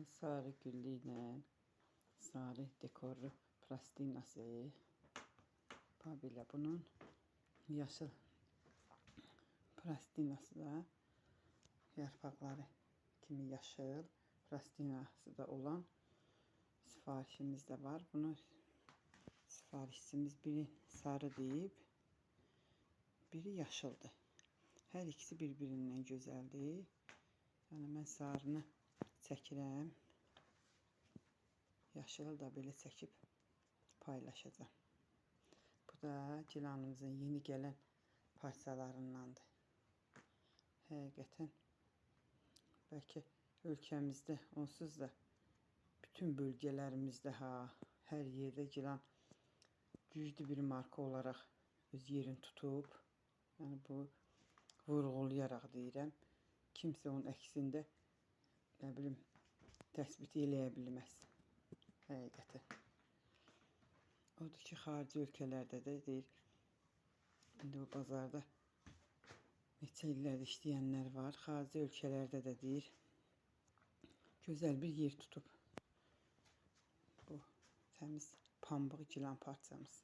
Sarı güllü ilə sarı dekorlu plastinası. Belə bunun yaşıl plastinası da yarpaqları kimi yaşıl plastinası da olan sifarişimiz də var. Bunu sifarişçimiz biri sarı deyib, biri yaşıldı. Hər ikisi bir-birindən gözəldir. Yəni mən sarını çəkirəm. Yaşılı da belə çəkib paylaşacağam. Bu da Gilanımızın yeni gələn parçalarındandır. Həqiqətən bəlkə ölkəmizdə onsuz da bütün bölgələrimizdə ha, hər yerdə Gilan güclü bir marka olaraq öz yerini tutub. Yəni bu vurğulayaraq deyirəm. Kimsə onun əksində nə bilim təsbit eləyə bilməz. Həqiqətən. Odur ki, xarici ölkələrdə də deyir, indi bu bazarda neçə illərdir işləyənlər var. Xarici ölkələrdə də deyir, gözəl bir yer tutub. Bu təmiz pambıq gilan parçamız.